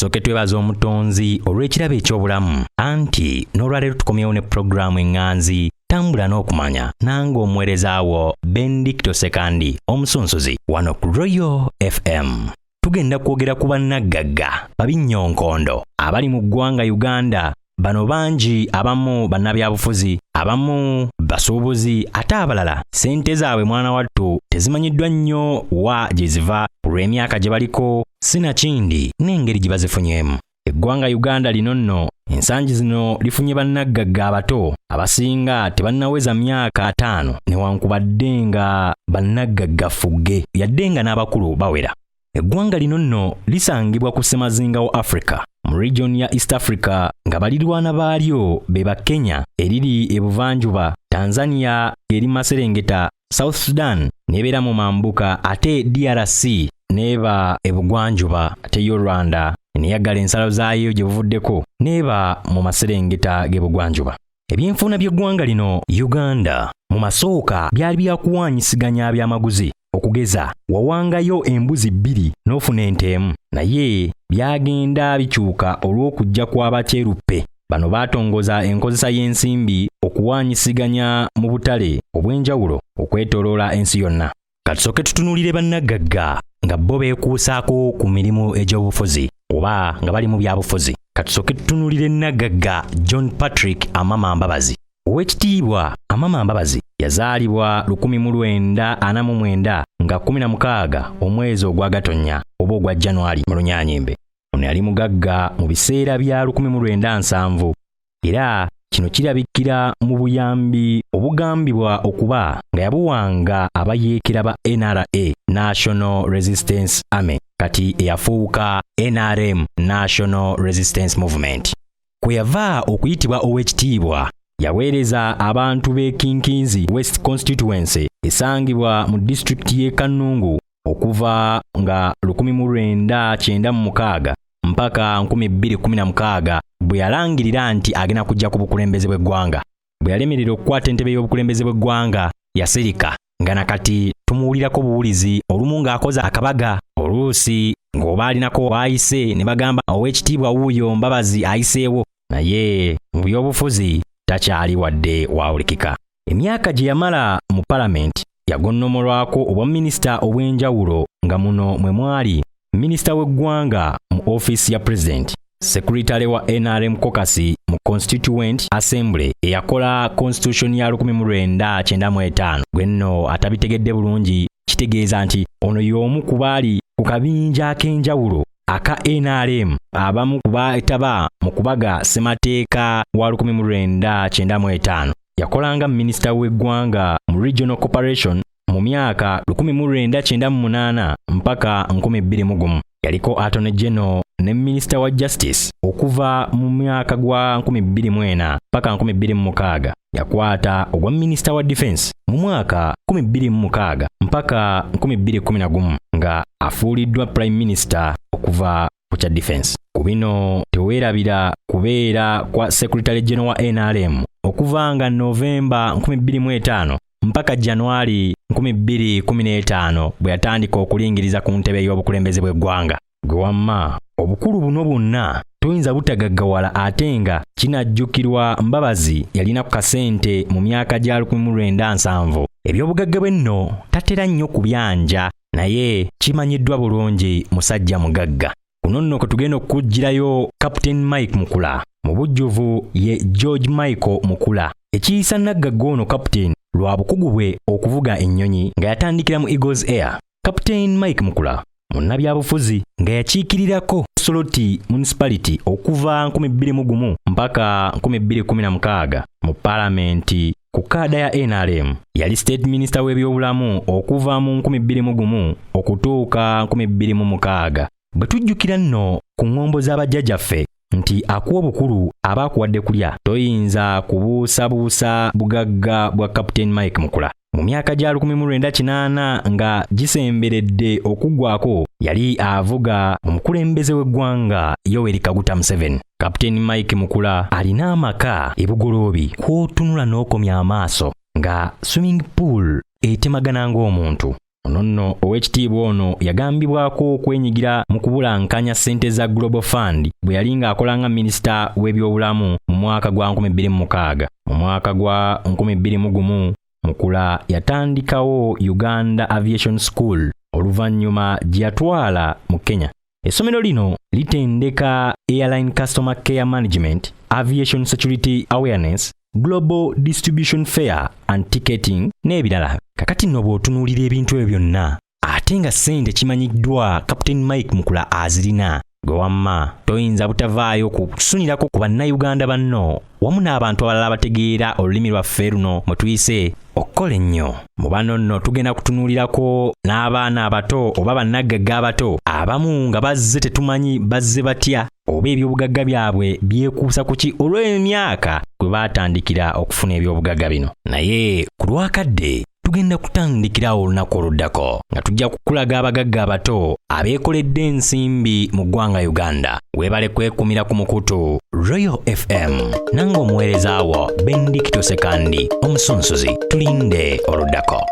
Katusooke twebaza Omutonzi olw'ekirabo eky'obulamu, anti n'olwaleero tukomyewo ne pulogulaamu eŋŋanzi Tambula n'Okumanya, nange omuweereza wo Benedicto Sekandi Omusunsuzi wano ku Royal FM. Tugenda kwogera ku bannaggagga babinnyonkondo abali mu ggwanga Uganda. Bano bangi, abamu bannabyabufuzi, abamu basuubuzi, ate abalala ssente zaabwe mwana wattu tezimanyiddwa nnyo wa gye ziva olw'emyaka gye baliko, sinakindi n'engeri gye bazifunyeemu. Eggwanga Uganda lino nno ensangi zino lifunye bannaggagga abato, abasinga tebannaweza myaka 50, newankubadde nga bannaggagga ffugge, yadde nga n'abakulu bawera. Eggwanga lino nno lisangibwa ku ssemazinga wa Africa mu region ya East Africa, nga balirwana baalyo be ba Kenya eriri ebuvanjuba, Tanzania eri maserengeta, South Sudan n'ebeera mu mambuka, ate DRC n'eba ebugwanjuba, ate yo Rwanda neyaggala ensalo zaayo gye buvuddeko n'eba mu maserengeta g'ebugwanjuba. Ebyenfuna by'eggwanga lino Uganda mu masooka byali byakuwaanyisiganya byamaguzi. Okugeza, wawangayo embuzi bbiri n'ofuna ente emu, naye byagenda bikyuka olw'okujja kw'abakyeruppe. Bano baatongoza enkozesa y'ensimbi okuwaanyisiganya mu butale obw'enjawulo okwetooloola ensi yonna. Katusooke tutunuulire bannaggagga nga bo beekuusaako ku mirimu egy'obufuzi oba nga bali mu byabufuzi. Katusooke tutunuulire nnaggagga John Patrick Amama Mbabazi. Oweekitiibwa Amama Mbabazi yazaalibwa 1949 nga 16 omwezi ogwa Gatonnya oba ogwa January mu Lunyanyimbe. Ono yali mugagga mu biseera bya 1970, era kino kirabikira mu buyambi obugambibwa okuba nga yabuwanga abayeekera ba NRA, National Resistance Army, kati eyafuuka NRM, National Resistance Movement, kwe yava okuyitibwa Oweekitiibwa. Yaweereza abantu b'e Kinkiizi West Constituency esangibwa mu disitulikiti y'e Kannungu okuva nga 1996 mpaka 2016 bwe yalangirira nti agenda kujja ku bukulembeze bw'eggwanga. Bwe yalemerera okukwata entebe y'obukulembeze bw'eggwanga, yasirika, nga nakati tumuwulirako buwulizi, olumu ng'akoze akabaga, oluusi ng'oba alinako waayise ne bagamba, "Oweekitiibwa wuuyo Mbabazi ayiseewo," naye mu by'obufuzi takyali wadde waawulikika. Emyaka gye yamala mu palamenti yagonnomolwako obwa minisita obw'enjawulo, nga muno mwe mwali minisita w'eggwanga mu ofiisi ya pulezidenti, sekuritale wa NRM caucus mu Constituent Assembly eyakola constitution ya 1995. Gwe nno atabitegedde bulungi, kitegeeza nti ono y'omu ku baali ku kabinja ak'enjawulo aka NRM, abamu ku baetaba mu kubaga ssemateeka wa 1995. Yakolanga minisita w'eggwanga mu Regional Corporation mu myaka 1998 mpaka 2001. Yaliko Attorney General ne minisita wa Justice okuva mu myaka gwa 2004 paka 2006. Yakwata ogwa minisita wa Defense mu mwaka 2006 mpaka 2011, nga afuuliddwa prime minister okuva ku kya defense. Ku bino teweerabira kubeera kwa Secretary General wa NRM okuva nga Novemba 2005 mpaka Januari 2015, bwe yatandika okulingiriza ku ntebe y'obukulembeze bw'eggwanga. Gwe wamma obukulu buno bwonna toyinza butagaggawala, ate nga kinajjukirwa Mbabazi yalina ku kasente mu myaka gya 1970. Ebyobugagga bwe nno tatera nnyo kubyanja, naye kimanyiddwa bulungi musajja mugagga. Kuno nno kwe tugenda okukuggyirayo Captain Mike Mukula. Mu bujjuvu ye George Michael Mukula. Ekiyisa naggagga ono Captain lwa bukugu bwe okuvuga ennyonyi, nga yatandikira mu Eagles Air. Captain Mike Mukula munnabyabufuzi nga yakiikirirako Soroti Municipality okuva 2001 mpaka 2016 mu paalamenti ku kaada ya NRM. Yali state minister w'ebyobulamu okuva mu 2001 okutuuka 2006. Bwe tujjukira nno ku ŋŋombo z'abajjajjaffe nti akuwa obukulu aba akuwadde kulya, toyinza kubuusabuusa bugagga bwa Captain Mike Mukula. Mu myaka gya 1980 nga gisemberedde okuggwako, yali avuga omukulembeze w'eggwanga Yoweri Kaguta Museveni. Captain Mike Mukula alina amaka e Bugoloobi kw'otunula n'okomya amaaso nga swimming pool etemagana ng'omuntu. Ono nno ow'ekitiibwa ono yagambibwako okwenyigira mu kubulankanya ssente za Global Fund bwe yali ng'akola nga minisita w'ebyobulamu mu mwaka gwa 2006. Mu mwaka gwa 2001 Mukula yatandikawo Uganda Aviation School, oluvannyuma gye yatwala mu Kenya. Essomero lino litendeka airline customer care management, aviation security awareness, global distribution fare and ticketing n'ebirala. Kakati nno bw'otunuulira ebintu ebyo byonna, ate nga ssente kimanyiddwa Captain Mike Mukula azirina, gwe wamma toyinza butavaayo kusunirako ku Bannayuganda banno wamu n'abantu abalala abategeera olulimi lwaffe luno mwe tuyise okukola ennyo. Mu bano nno tugenda kutunuulirako n'abaana abato oba bannaggagga abato abamu nga bazze tetumanyi bazze batya oba ebyobugagga byabwe byekuusa ku ki olw'emyaka gwe baatandikira okufuna ebyobugagga bino. Naye ku lwakadde tugenda kutandikirawo olunaku oluddako nga tujja kukulaga abagagga abato abeekoledde ensimbi mu ggwanga Uganda. Weebale kwekumira ku mukutu Royal FM, nange omuweereza wo Bendikito Sekandi omusunsuzi. Tulinde oluddako.